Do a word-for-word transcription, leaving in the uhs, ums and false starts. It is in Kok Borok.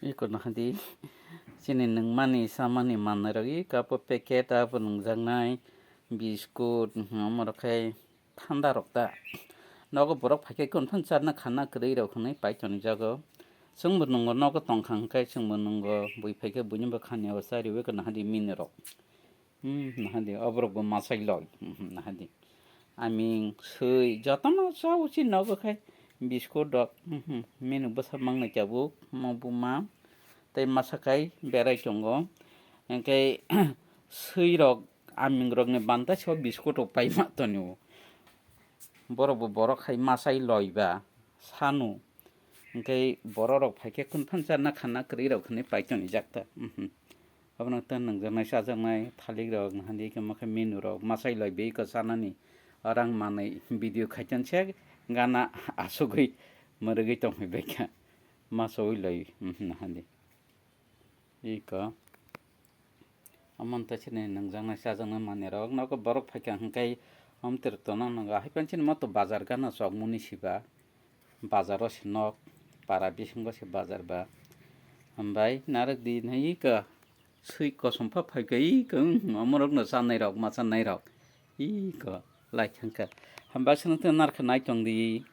Iko nahadi chini nungmani samani mannairok iko abo packet abo nungjaknai biskut, mhm, omorok khai thandarok ta. Nogo borok phaikhe konphang charna khanna kwrwirok hwnwi pai tonijago. Chwngbo nungo nogo tongkha hwnkhe chwngbo nungo bui phaikhe buinibo khani o chariwi iko nahadi minirok. Hmm, nahadi, oborok bo masai loi. Hmm, nahadi. Aming, sui, jotono chao si nogo khai. Biskut rok, hmm, menu bwsa mangnai tabuk, mo buma. Tei masa khai berai tongo. Hingke sui rok, aming rok ni banta so biskut rok pai ma tonio. Borok bo borok khai masai loi ba, sanu. Hingke borok rok phaikhe konphang charna khanna kwrwirok hwnwi pai tonijak ta. Mhm. Abono ta nungjaknai chajaknai thalikrok nahadi khe mokhe menu rok masai loi bei ko chanani rang manwi video khaiton se gana asugwi mwrwgwi tongwi baikha masaui loi, mhm, nahadi. Iko. Omo wngtwi chini nungjaknai chajaknai manwirok nogo borok phaikha hwnkhe omtwrwk tono nwngo. Haiphano chini moto bazar gana chokmani siba. Bazaro se nok, para bisingo se bazar ba. Hambai narwk di nai iko sui kosom pha phaikha iko, hmm, omorokno chanai rok, ma chanai rok. Iko lai thangkha. Hambai swnamtwi narwkha nai tongdi.